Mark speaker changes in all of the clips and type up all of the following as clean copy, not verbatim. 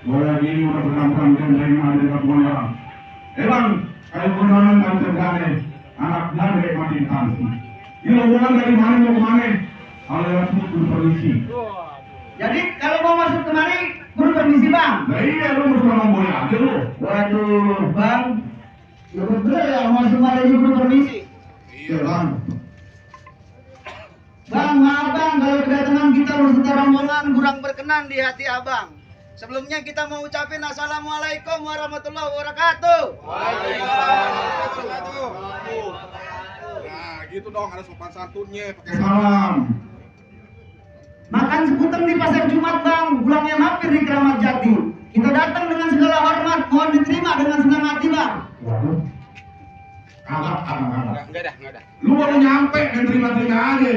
Speaker 1: Boleh ini udah berkampung dan dari mana di kampung orang. Bang, kalau gunakan kami tergane, anak dari mati tansi. Ini rombongan dari mana mau kemana? Kalau lewat sini guru permisi.
Speaker 2: Jadi kalau mau masuk kemari, guru permisi bang.
Speaker 1: Nah iya, lu mesti ngomong boleh aja lu.
Speaker 2: Waduh bang, ya betul ya masuk kemari guru permisi.
Speaker 1: Iya bang.
Speaker 2: Bang, maaf bang, kalau kedatangan kita beserta rombongan kurang berkenan di hati abang. Sebelumnya kita mau ucapin assalamualaikum warahmatullahi wabarakatuh.
Speaker 3: Waalaikumsalam. Nah, gitu dong, ada sopan santunnya, pakai
Speaker 1: Salam.
Speaker 2: Makan sekuteng di pasar Jumat bang, pulangnya mampir di Keramat Jati. Kita datang dengan segala hormat, mohon diterima dengan senang hati bang.
Speaker 1: Waduh. Kagak.
Speaker 3: Enggak ada.
Speaker 1: Lu baru nyampe dan terima-terima aja.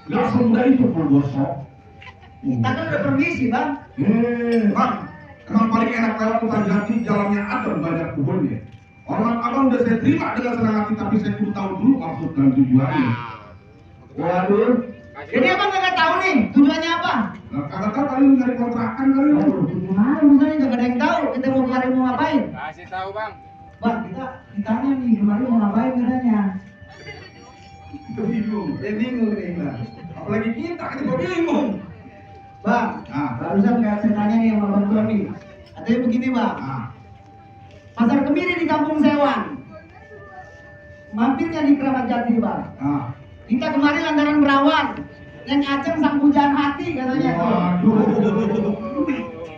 Speaker 1: Gak semudah itu pun gosok.
Speaker 2: Kita kan udah permisi bang.
Speaker 1: Bang, emang paling enak lewat hutan jati, jalannya adem banyak pohonnya. Hormat abang udah saya terima dengan senang hati, tapi saya perlu tahu dulu maksud dan tujuannya.
Speaker 2: Waduh. Jadi abang nggak tahu nih tujuannya apa?
Speaker 1: Nah, kagak tahu kali lu nyari kontrakan kali lu.
Speaker 2: Gimana misalnya nggak ada yang tahu kita mau kemari mau ngapain?
Speaker 3: Kasih tahu, Bang.
Speaker 2: Bang ditanya nih kemari mau ngapain katanya?
Speaker 1: Itu bingung.
Speaker 2: Bingung nih bang.
Speaker 1: Apalagi kita gua bingung.
Speaker 2: Bang, barusan kayak saya tanya nih sama Bang Tony. Katanya begini bang,
Speaker 1: Nah,
Speaker 2: pasar kemiri di Kampung Sewan. Mampirnya di Keramat Jati bang.
Speaker 1: nah.
Speaker 2: Kita kemarin lantaran berawan. Yang Aceng sang pujaan hati katanya.
Speaker 1: Waduh.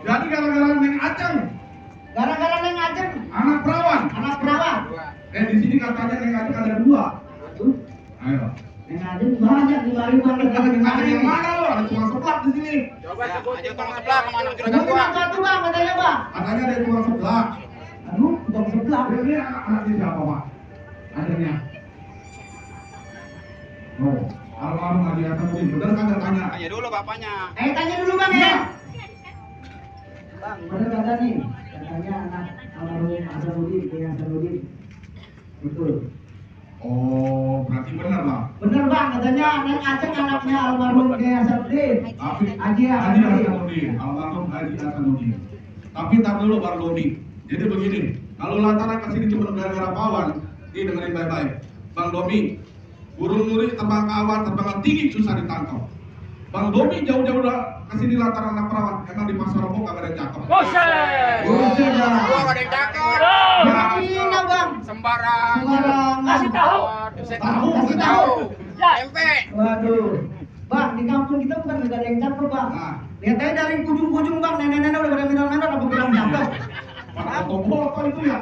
Speaker 1: Jadi gara-gara Neng Aceng,
Speaker 2: Gara-gara Neng Aceng,
Speaker 1: anak perawan.
Speaker 2: anak perawan.
Speaker 1: Di sini katanya Neng Aceng ada dua.
Speaker 2: Aduh,
Speaker 1: Ayo.
Speaker 2: Neng Aceng banyak di balik bang.
Speaker 1: Ada yang mana lo? Ada tukang seblak di sini.
Speaker 3: Coba sebutin tukang sebelah kemana juragan
Speaker 2: Sebutin
Speaker 3: gua.
Speaker 2: satu bang katanya bang.
Speaker 1: Katanya ada tukang seblak.
Speaker 2: Aduh, tukang sebelah.
Speaker 1: Ini anak siapa, Pak? Adanya. Oh, almarhum Haji Hasanuddin. Bener kagak tanya?
Speaker 3: Tanya dulu bapaknya.
Speaker 2: Tanya dulu bang ya. Bang, bener kagak nih? Katanya anak almarhum Hasanuddin, Kiai Hasanuddin. Betul.
Speaker 1: Oh, berarti bener, Bang.
Speaker 2: Bener bang, katanya Neng Aceng anaknya almarhum Kiai Hasanuddin.
Speaker 1: Tapi
Speaker 2: Haji
Speaker 1: Haji
Speaker 2: Hasanuddin.
Speaker 1: Hasanuddin, almarhum Haji Hasanuddin. Tapi tar dulu Bang Doni. Jadi begini, kalau lantaran kesini cuma gara-gara pawan, ini dengerin baik-baik. Bang Domi, burung nuri terbang ke awan, terbangan tinggi susah ditangkap. Bang Domi jauh-jauh kesini lantaran anak perawan, emang di pasar Rebo kagak ada yang cakep.
Speaker 2: Buset dah.
Speaker 3: Gua gak ada yang cakep.
Speaker 2: Gimana bang?
Speaker 3: Sembarang.
Speaker 2: Sembarangan.
Speaker 4: Kasih tahu.
Speaker 2: Kasih tahu.
Speaker 3: Tempe.
Speaker 2: Waduh. Bang, di kampung kita bukan nggak ada yang cakep bang.
Speaker 1: Nah,
Speaker 2: Lihat aja dari ujung-ujung bang, nenek-nenek udah pada minum-minum apa bilang cakep.
Speaker 1: pada foto apa itu ya?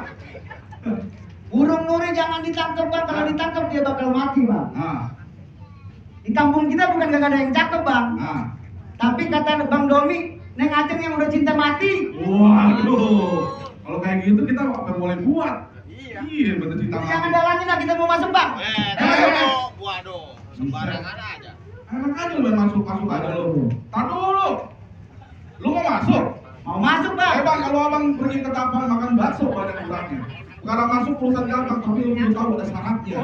Speaker 2: Burung nuri jangan ditangkap bang, kalau ditangkap dia bakal mati bang.
Speaker 1: Nah,
Speaker 2: Di kampung kita bukan gak ada yang cakep bang,
Speaker 1: nah.
Speaker 2: tapi kata Bang Domi, Neng Aceng yang udah cinta mati.
Speaker 1: Waduh, kalau kayak gitu kita apa boleh buat?
Speaker 3: Iya.
Speaker 1: Iya, bener cinta
Speaker 2: Jangan
Speaker 1: mati.
Speaker 2: dalangin lah, kita mau masuk bang.
Speaker 3: Waduh, sembarangan aja.
Speaker 1: Enak aja lu masuk aja lu. Tar dulu. Lu mau masuk?
Speaker 2: Mau masuk bang.
Speaker 1: Bang, kalau abang pergi ke Tampang makan bakso banyak kurangnya. Sekarang masuk urusan gampang, tapi lu belum tahu ada syaratnya.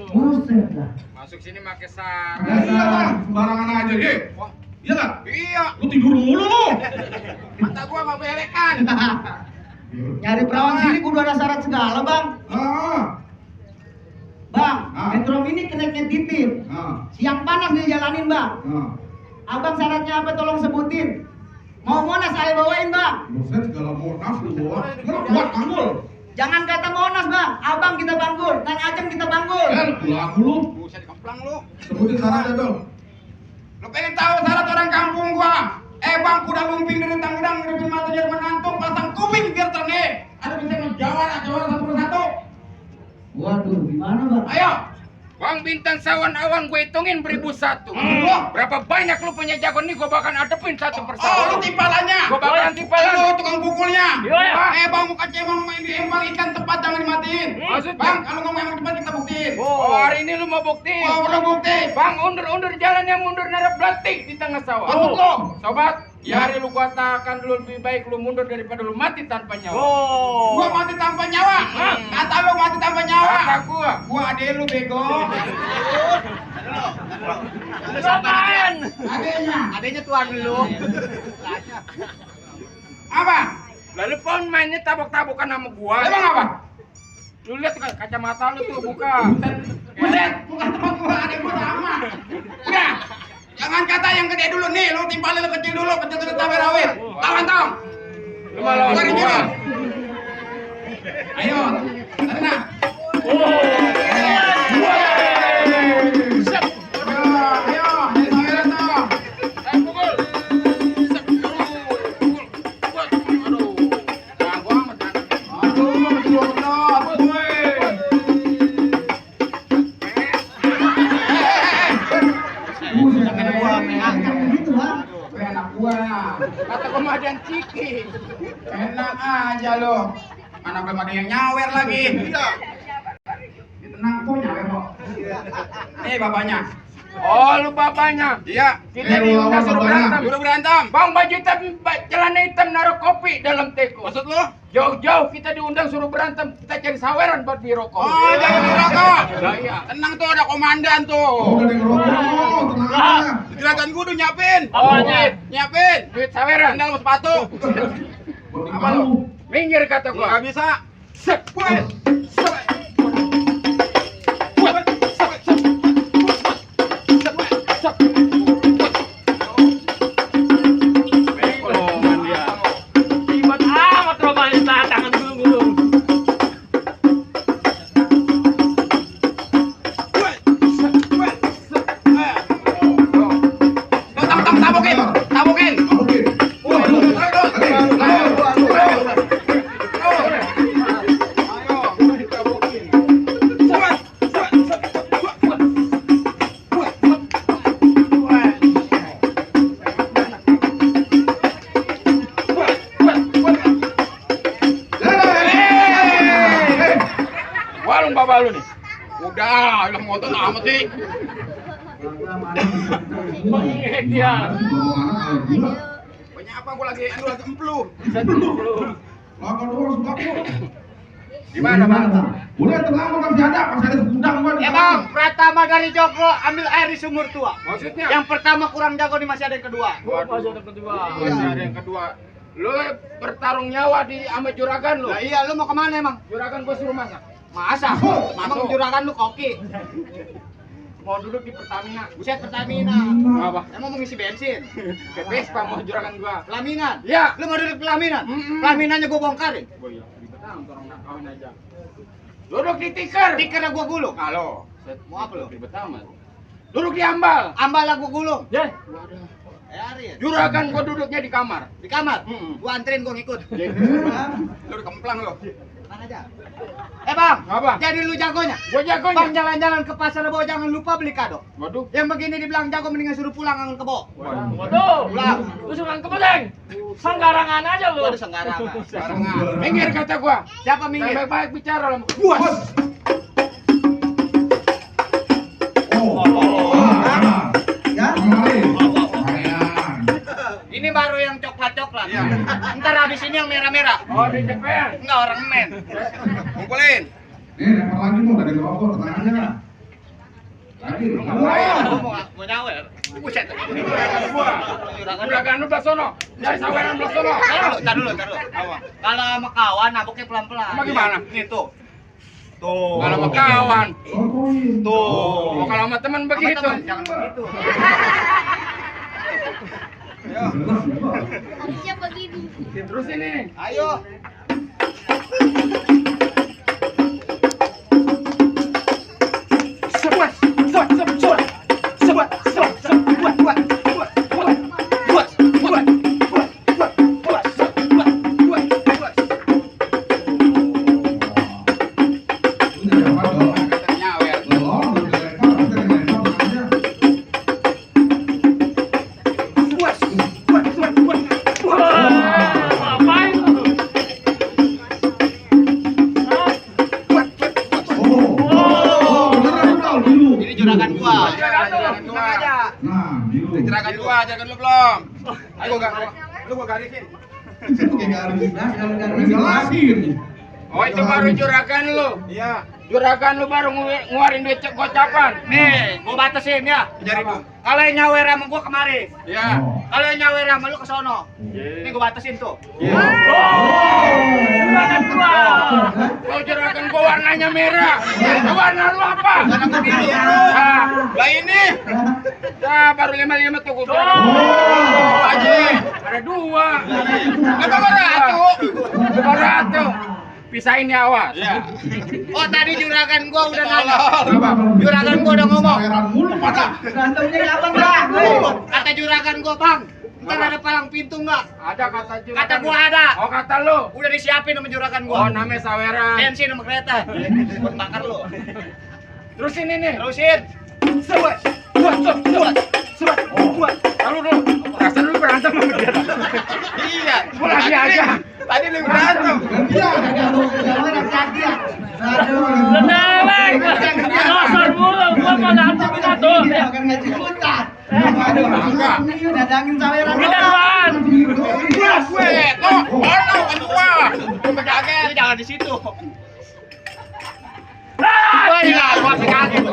Speaker 2: Buset lah.
Speaker 3: Masuk sini pakai sar.
Speaker 1: Nah, iya bang, sembarangan aja,
Speaker 3: Wah,
Speaker 1: iya nggak?
Speaker 3: iya.
Speaker 1: Lu tidur mulu lu.
Speaker 3: Mata gua nggak belekan.
Speaker 2: Nyari perawan sini kudu ada syarat segala bang.
Speaker 1: Ah,
Speaker 2: Bang,
Speaker 1: Ah.
Speaker 2: metro mini keneknya titip.
Speaker 1: ah,
Speaker 2: Siang panas dia jalanin bang.
Speaker 1: ah.
Speaker 2: Abang syaratnya apa tolong sebutin. Mau Monas saya bawain bang.
Speaker 1: Buset, segala Monas lu bawa. Lu buat panggul.
Speaker 2: Jangan kata Monas bang, abang kita banggul, Neng Aceng kita banggul.
Speaker 1: Laku lu.
Speaker 3: Buset dikemplang lu.
Speaker 1: Sebutin syaratnya dong.
Speaker 3: Lu pengen tahu syarat orang kampung gua? Bang, kuda lumping dari Tangerang, dari mata jadi menantung, pasang kuping biar terne. Ada bisa menjawab satu persatu.
Speaker 2: Waduh, gimana bang?
Speaker 3: Ayo. Bang Bintang Sawan Awan gue hitungin 1001. Berapa banyak lu punya jagon nih gue bakal adepin satu persatu. Oh, lu timpalannya. Gue bakal timpalan. Lu tukang pukulnya. Bang, muka cemang main di empang ikan tepat jangan dimatiin. Bang, kalau ngomong yang tepat kita buktiin. Oh, hari ini lu mau buktiin. Oh, udah bukti. Bang, undur-undur jalan yang mundur narap belantik di tengah sawah. Sobat, ya hari lu katakan lu lebih baik lu mundur daripada lu mati tanpa nyawa. Gua mati tanpa nyawa. Kata lu mati tanpa nyawa. Kata gua adek lu bego.
Speaker 4: Apaan?
Speaker 3: Adeknya tuan lu. Apa? Lalu pon mainnya tabok-tabokan sama gua.
Speaker 4: Emang apa?
Speaker 3: Lu lihat kacamata lu tuh buka.
Speaker 4: Buset, bukan tempat gua, adek gua sama. Udah, jangan kata yang gede dulu nih, lu timpalin lu kecil dulu, kecil cabai rawit. Lawan tong.
Speaker 3: Lu malah
Speaker 4: Keluarin
Speaker 3: gua.
Speaker 4: juga. Ayo, sana.
Speaker 3: Siap.
Speaker 4: Ayo, saweran tong.
Speaker 3: Pukul. Siap. Pukul. Aduh. Nah, gua amat kan.
Speaker 4: Aduh, masih dua menit. Enak gua.
Speaker 3: Kata komandan Ciki.
Speaker 4: Enak aja lo. Mana belum ada yang nyawer lagi.
Speaker 2: Iya.
Speaker 4: Tenang kok nyawer kok. Nih bapaknya.
Speaker 3: Oh, lu bapaknya.
Speaker 4: Iya.
Speaker 3: Kita diundang suruh berantem.
Speaker 4: Suruh berantem.
Speaker 3: Bang baju hitam, celana hitam naruh kopi dalam teko.
Speaker 4: Maksud lo?
Speaker 3: Jauh-jauh kita diundang suruh berantem. Kita cari saweran buat beli rokok.
Speaker 4: Oh, jangan dirokok.
Speaker 3: Nah, iya.
Speaker 4: Tenang tuh ada komandan
Speaker 1: Oh,
Speaker 4: tuh.
Speaker 1: udah ada yang ngerokok, tenang aja.
Speaker 4: Juragan kudu nyiapin.
Speaker 3: Apanya?
Speaker 4: Nyiapin.
Speaker 3: Duit saweran.
Speaker 4: Sandal sama sepatu.
Speaker 1: Buat
Speaker 4: Apa lu?
Speaker 3: Minggir kata
Speaker 4: Gua
Speaker 3: gua.
Speaker 4: nggak bisa.
Speaker 3: Sep.
Speaker 4: Wes.
Speaker 3: Golongan dia. Ribet amat romanya tangan gulung-gulung.
Speaker 4: Tabokin. Tabokin.
Speaker 1: Oke.
Speaker 3: Walung bapak lu nih.
Speaker 4: Udah, udah ngotot amat sih.
Speaker 3: Dia.
Speaker 4: Banyak apa gua lagi emplu.
Speaker 1: Lawan doang sembako.
Speaker 4: Gimana, Bang?
Speaker 1: Udah tenang, kan masih ada, masih ada segudang gua. di
Speaker 2: Ya
Speaker 1: dalam.
Speaker 2: bang, Pratama dari Joglo ambil air di sumur tua.
Speaker 3: Maksudnya?
Speaker 2: Yang pertama kurang jago nih, masih ada yang kedua.
Speaker 3: Masih ada kedua. Masih ada yang kedua. Lu bertarung nyawa di sama juragan lu.
Speaker 2: Nah iya, lu mau kemana emang?
Speaker 3: Juragan gua suruh masak.
Speaker 2: Masa? Emang juragan lu koki?
Speaker 3: Mau duduk di Pertamina.
Speaker 2: Buset Pertamina.
Speaker 3: Apa?
Speaker 2: Emang mau ngisi bensin?
Speaker 3: Vespa mau juragan gua.
Speaker 2: Pelaminan?
Speaker 3: Ya.
Speaker 2: Lu mau duduk pelaminan?
Speaker 3: Mm-mm.
Speaker 2: Pelaminannya gua bongkarin.
Speaker 3: Oh iya, ribet amat orang nak kawin aja. Duduk di tikar.
Speaker 2: Tikernya gua gulung.
Speaker 3: Halo.
Speaker 2: Mau apa lu?
Speaker 3: Ribet amat. Duduk di ambal.
Speaker 2: Ambal gua gulung.
Speaker 3: Ya.
Speaker 2: Ari.
Speaker 3: Juragan gua duduknya di kamar.
Speaker 2: Di kamar?
Speaker 3: Mm-mm.
Speaker 2: Gua anterin, gua ngikut.
Speaker 4: Lu udah kemplang lo.
Speaker 2: Mana aja? Bang,
Speaker 3: Apa?
Speaker 2: jadi lu jagonya?
Speaker 3: Gua jagonya.
Speaker 2: Bang jalan-jalan ke pasar Rebo, jangan lupa beli kado.
Speaker 3: Waduh.
Speaker 2: Yang begini dibilang jago mendingan suruh pulang angin kebo.
Speaker 5: Waduh,
Speaker 2: Pulang.
Speaker 5: lu suka kebedeng. Sanggarangan aja lu.
Speaker 2: Gua ada senggarangan.
Speaker 4: Barengan.
Speaker 3: Minggir kata gua.
Speaker 2: Siapa minggir?
Speaker 3: Baik-baik bicara lah.
Speaker 1: Puas.
Speaker 2: Ya?
Speaker 1: Kemarin.
Speaker 2: Ini baru yang coklat-coklat.
Speaker 4: Iya.
Speaker 2: Ntar habis ini yang merah-merah.
Speaker 3: Oh, di DPR.
Speaker 2: Enggak orang men.
Speaker 4: Kumpulin.
Speaker 1: Nih, lempar lagi mau dari ngerokok, tenang aja. Lagi,
Speaker 2: Lu mau nyawer. Buset.
Speaker 3: Gua. Juragan lu belah sono. Dari saweran belah sono.
Speaker 2: Tar dulu. Kalau sama kawan naboknya pelan-pelan.
Speaker 3: Sama gimana?
Speaker 2: Nih tuh. Tuh.
Speaker 3: Kalau sama kawan.
Speaker 1: Rokokin.
Speaker 2: Tuh.
Speaker 3: Oh, kalau sama teman
Speaker 2: Sama
Speaker 3: begitu.
Speaker 2: teman, jangan begitu.
Speaker 1: Jelas juga.
Speaker 6: Harusnya begini.
Speaker 3: Terus ini.
Speaker 2: Ayo.
Speaker 1: Ini ada apa dong?
Speaker 4: Nyawer.
Speaker 1: Loh, udah dilempar, kita dilempar, tenang aja.
Speaker 5: Ngapain lu?
Speaker 1: Beneran tahu biru.
Speaker 2: Ini juragan gua.
Speaker 4: Juragan gua.
Speaker 2: aja.
Speaker 1: Nah, biru.
Speaker 4: Jerakan gua, jerakan lu belum? Ayo gua garisin.
Speaker 1: Itu kayak garis. Jelasin.
Speaker 3: Oh, itu baru juragan lu.
Speaker 4: Iya.
Speaker 3: Juragan lu baru ngeluarin duit gocapan.
Speaker 2: Nih, gua batasin ya.
Speaker 4: Jadi Bu.
Speaker 2: Kalau yang nyawer sama gua kemari.
Speaker 4: Iya.
Speaker 1: Oh.
Speaker 2: Kalau yang nyawer sama lu ke sono. Ini gua batasin tuh.
Speaker 1: Oh.
Speaker 5: juragan gua.
Speaker 3: Kalau juragan gua warnanya merah. Warna lu apa?
Speaker 4: Warna biru.
Speaker 3: Nah,
Speaker 4: Lah ini.
Speaker 3: nah baru 55 tuh gua.
Speaker 4: Haji.
Speaker 3: Ada 2.
Speaker 4: Apa baru
Speaker 3: Barato. Pisahin ya awas.
Speaker 4: Ya.
Speaker 2: Oh tadi juragan gua udah nanya.
Speaker 1: Apa?
Speaker 2: Juragan gua udah ngomong.
Speaker 1: Saweran mulu pada.
Speaker 2: Berantemnya kapan bang? Kata juragan gua bang. Ntar ada palang pintu nggak?
Speaker 3: Ada kata juragan.
Speaker 2: Kata gua ada.
Speaker 3: Oh kata lu.
Speaker 2: Udah disiapin sama juragan
Speaker 3: Oh
Speaker 2: gua.
Speaker 3: namanya saweran.
Speaker 2: Bensin sama kereta. Buat bakar lo.
Speaker 3: Terus ini nih.
Speaker 2: Terusin.
Speaker 3: Buat. Lalu dulu. Perasaan lu berantem sama dia.
Speaker 4: Iya.
Speaker 3: Gua lagi aja.
Speaker 4: Tadi lu berantem.
Speaker 1: Iya.
Speaker 5: Lenewek. Dasar mulu, gua mau nantepin atuh.
Speaker 2: Bukan ngaji hutan. Dadangin saweran.
Speaker 5: Kita duluan.
Speaker 4: Gue, tuh, ono kan gua. Kaget.
Speaker 2: Jangan di situ.
Speaker 5: Ah,
Speaker 2: Iya, gua kaget.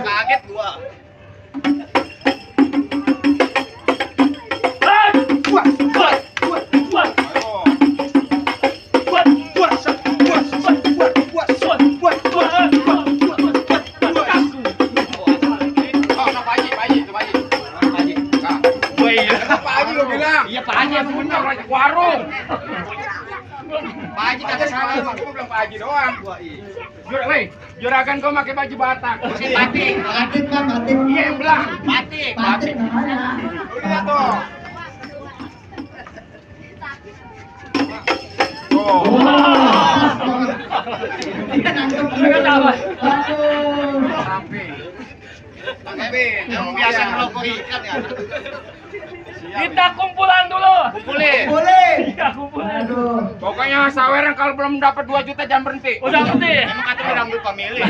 Speaker 2: Kaget gua.
Speaker 4: Oh, no, Pak Haji. Nah, Pak Haji gua bilang.
Speaker 3: Iya Pak Haji punya lagi warung.
Speaker 4: Pak Haji kagak salah, gua bilang Pak Haji doang.
Speaker 3: Juragan gua pakai baju Batak.
Speaker 2: Batik.
Speaker 3: Iya yang belang.
Speaker 2: Batik.
Speaker 4: Lu lihat tuh. Tuh.
Speaker 5: Juragan apa?
Speaker 4: Tapi,
Speaker 2: Yang biasa ngerokok ikan ya.
Speaker 5: Kita kumpulan dulu.
Speaker 2: Boleh.
Speaker 5: Iya, kumpulan.
Speaker 3: Pokoknya saweran kalau belum dapat 2 juta jangan berhenti.
Speaker 5: Udah ngerti.
Speaker 2: Emang kata orang lupa milih.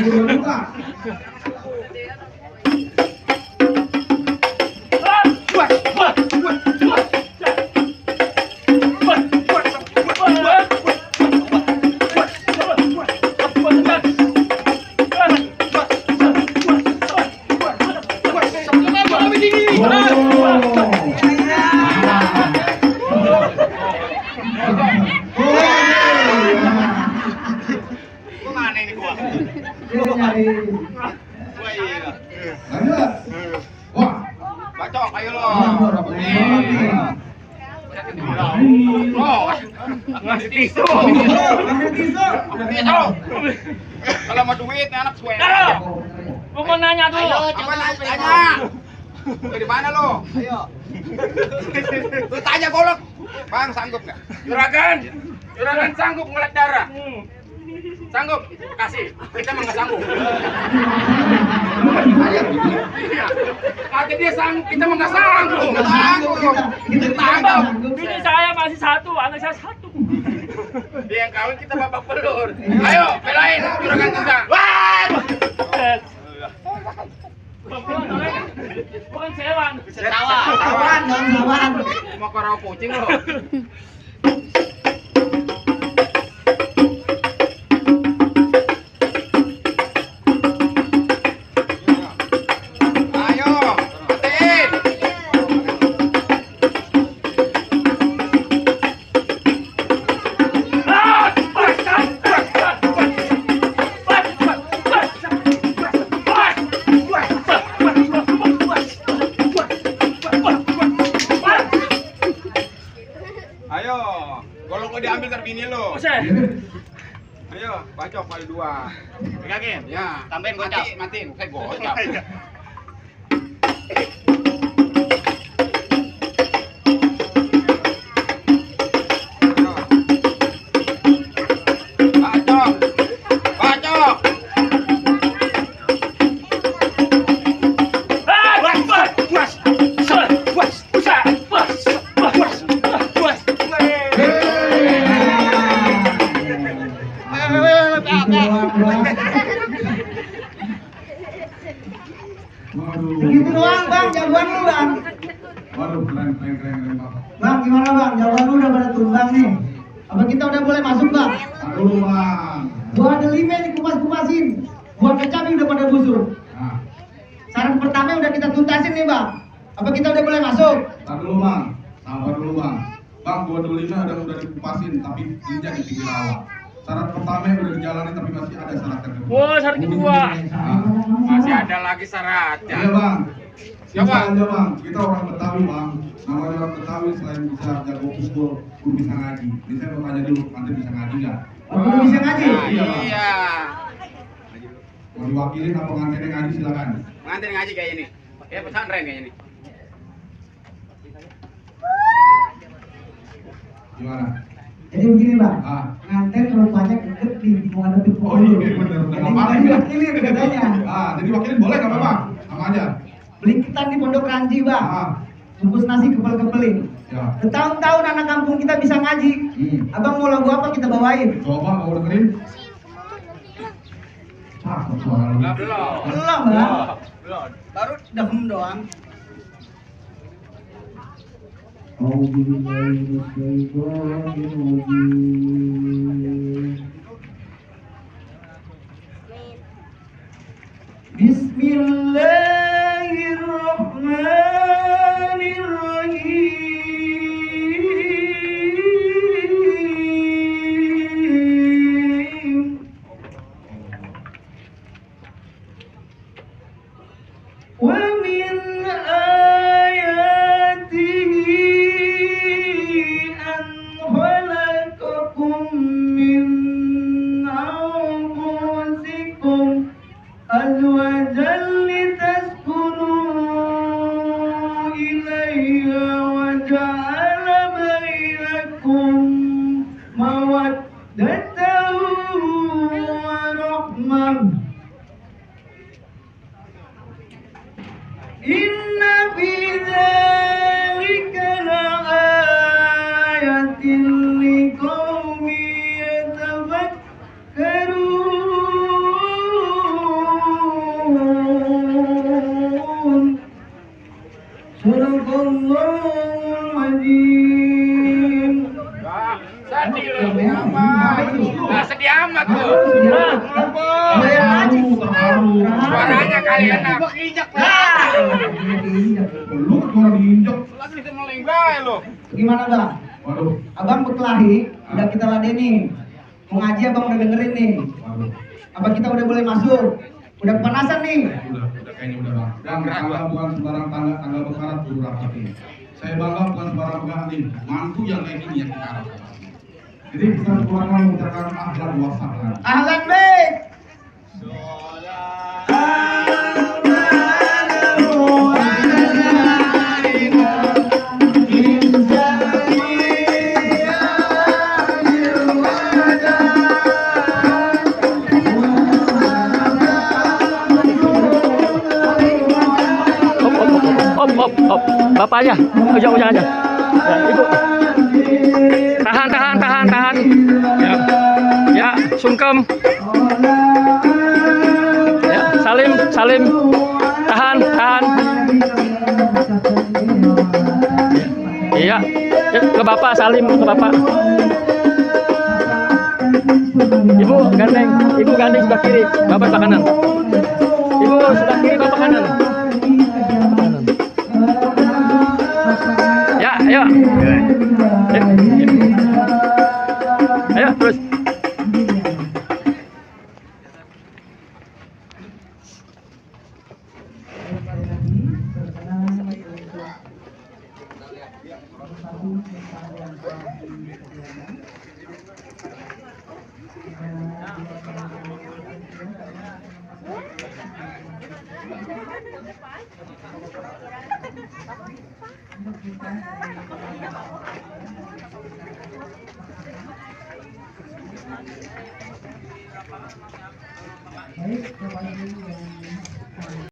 Speaker 4: Mana ini gua? Gua iya.
Speaker 1: Lanjut. Wah.
Speaker 4: Bacok, ayo lo.
Speaker 3: Oh, ngasih tisu.
Speaker 4: Itu. Kalau mau duit, nih anak gue.
Speaker 5: Taruh. Gua mau nanya dulu.
Speaker 2: Ayo,
Speaker 4: Coba tanya. Lu di mana lo?
Speaker 2: Ayo.
Speaker 4: Lu tanya golok. Bang, sanggup nggak?
Speaker 3: Juragan sanggup ngeliat darah. Sanggup? Kasih. Kita mah nggak sanggup. Iya. Kata dia sanggup, kita mah nggak sanggup.
Speaker 4: Sanggup.
Speaker 5: Abang, bini saya masih 1, anak saya 1.
Speaker 3: Dia yang kawin kita babak belur. Ayo, belain juragan kita. Wah!
Speaker 5: Bukan sewan.
Speaker 2: Sawan, jangan sawan.
Speaker 3: Mau korau kucing lo.
Speaker 4: Ayo, matiin. Ayo, golok lo diambil terbini lo.
Speaker 5: Buset.
Speaker 4: Ayo, bacok kali 2.
Speaker 2: Pegangin.
Speaker 4: Ya,
Speaker 2: Tambahin gocap.
Speaker 4: Matiin, saya gocap. Bacok. Bacok.
Speaker 1: Waduh.
Speaker 2: Begitu doang bang, jagoan lu bang.
Speaker 1: Waduh, keren Bang.
Speaker 2: Bang gimana bang, jagoan lu udah pada tumbang nih. Apa kita udah boleh masuk bang?
Speaker 1: Aduh, Bang.
Speaker 2: Gua ada 5 nih kumas-kumasin. Gua kecapi udah pada busuk.
Speaker 1: Nah,
Speaker 2: Saran pertama udah kita tuntasin nih bang. Apa kita udah boleh masuk?
Speaker 1: tar dulu, Bang. Sabar dulu, Bang. Bang, 225 udah dikupasin tapi injak di pinggir rawa. Syarat pertama yang udah dijalani tapi masih ada syarat yang kedua.
Speaker 5: Wah, syarat kedua.
Speaker 3: Masih ada lagi syaratnya.
Speaker 1: Iya bang.
Speaker 3: Siapa?
Speaker 1: Kita aja bang. Kita orang Betawi bang. Namanya orang Betawi selain bisa jago pukul, pun bisa ngaji. Ini saya mau tanya dulu, nanti bisa ngaji nggak?
Speaker 2: Belum bisa ngaji?
Speaker 1: Iya bang.
Speaker 3: Iya.
Speaker 1: Mau diwakilin apa pengantinnya ngaji silakan.
Speaker 3: Pengantin ngaji kayak ini. Kayak pesantren kayak ini.
Speaker 1: Gimana?
Speaker 2: Jadi begini bang,
Speaker 1: Ah.
Speaker 2: pengantin rupanya kegetih mau ngadepin
Speaker 1: Oh
Speaker 2: pohon.
Speaker 1: iya bener. Udah
Speaker 2: Jadi
Speaker 1: nggak apa-apa.
Speaker 2: bukan diwakilin katanya.
Speaker 1: Ah, jadi wakilin boleh nggak apa-apa? Sama aja.
Speaker 2: Beli ketan di Pondok Ranji bang,
Speaker 1: Ah.
Speaker 2: bungkus nasi kepel-kepelin.
Speaker 1: Ya.
Speaker 2: Bertahun-tahun anak kampung kita bisa ngaji. Abang mau lagu apa kita bawain?
Speaker 1: Coba mau dengerin. Cakep suara lu.
Speaker 3: Belum.
Speaker 2: Belum bang, baru dehem doang. Bismillahirrahmanirrahim. ومن آياته أن خلقكم من أنفسكم أزواجا لتسكنوا إليها وجعل بينكم مودة ورحمة إن في ذلك لآية لقوم يتفكرون صدق الله العظيم.
Speaker 3: Sedih lu. Nah, sedih amat lu. Suaranya kali enak.
Speaker 1: Lu suara diinjak.
Speaker 3: Lagi bisa melenggai lu.
Speaker 2: Gimana bang?
Speaker 1: Waduh.
Speaker 2: Abang berkelahi, udah kita ladeni. Mau ngaji abang udah dengerin nih.
Speaker 1: Waduh.
Speaker 2: Apa kita udah boleh masuk? Udah kepanasan nih.
Speaker 1: Udah kayaknya udah bang. Dan tangga bukan sembarang tangga berkarat guru rapati. Saya bangga bukan sembarang pengantin. Mantu yang kayak gini yang kita harapkan. Jadi kita keluarga mengucapkan ahlan wa sahlan.
Speaker 2: Ahlan baik.
Speaker 5: Op. Bapaknya, ujung aja. Ya, ibu. Tahan. Ya, sungkem. Ya, Salim. Tahan. Iya. Ya, ke bapak Salim, ke bapak. Ibu gandeng sebelah kiri, bapak sebelah kanan. Ibu sebelah kiri, bapak kanan. Ya, ayo. Ayo terus.